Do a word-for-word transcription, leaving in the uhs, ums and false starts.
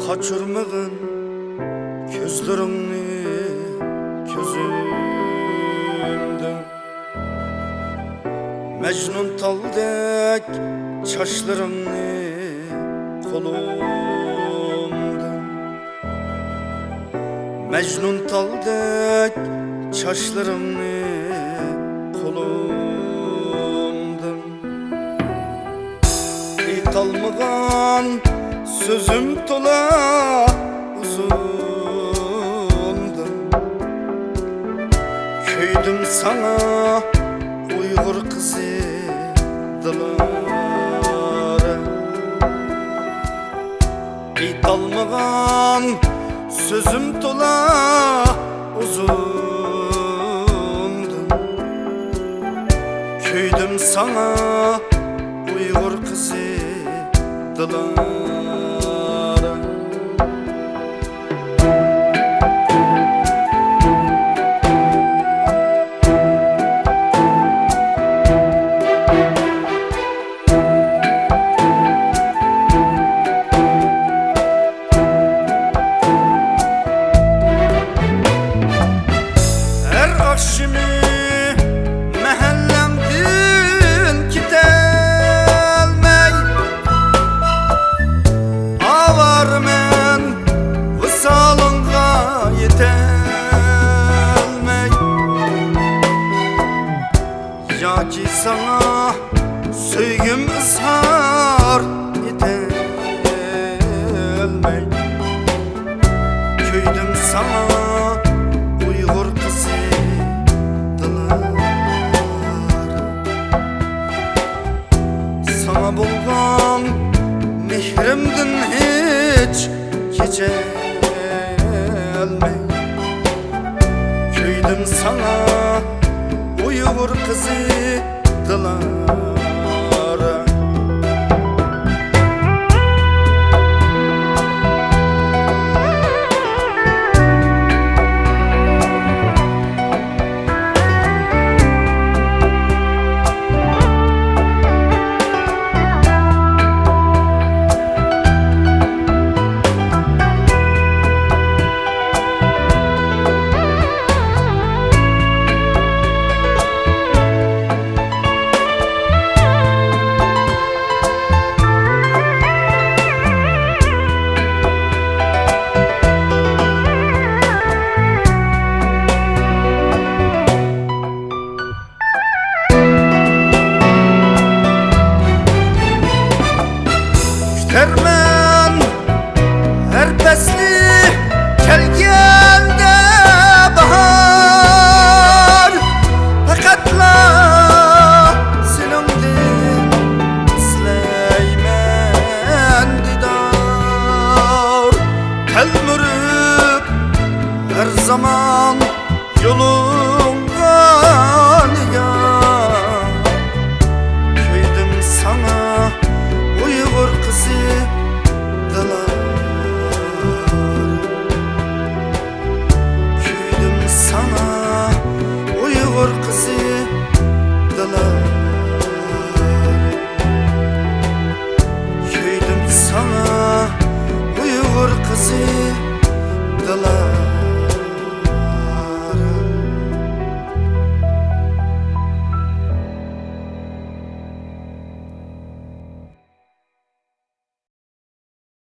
قاچۇرمىغىن كۆزلىرىڭنى كۆزۈمدىن، مەجنۇن تالدەك چاچلىرىڭنى قولۇمدىن، مەجنۇن تالدەك چاچلىرىڭنى قولۇمدىن. ئېيتالمىغان سۆزۈم تولا ئۇزۇندىن، كۆيدۈم ساڭا ئۇيغۇر قىزى دىلارا. ئېيتالمىغان سۆزۈم تولا ئۇزۇندىن، كۆيدۈم ساڭا ئۇيغۇر قىزى دىلارا. ھەر ئاخشىمى مەھەللەمدىن كېتەلمەي، ئاۋارىمەن ۋىسالىڭغا يېتەلمەي. ياكى ساڭا سۆيگۈم ئىزھار ئېتەلمەي، كۆيدۈم ساڭا ئۇيغۇر قىزى دىلارا. ساڭا بولغان مېھرىمدىن ھېچ كېچەلمەي، كۆيدۈم ساڭا ئۇيغۇر قىزى دىلارا.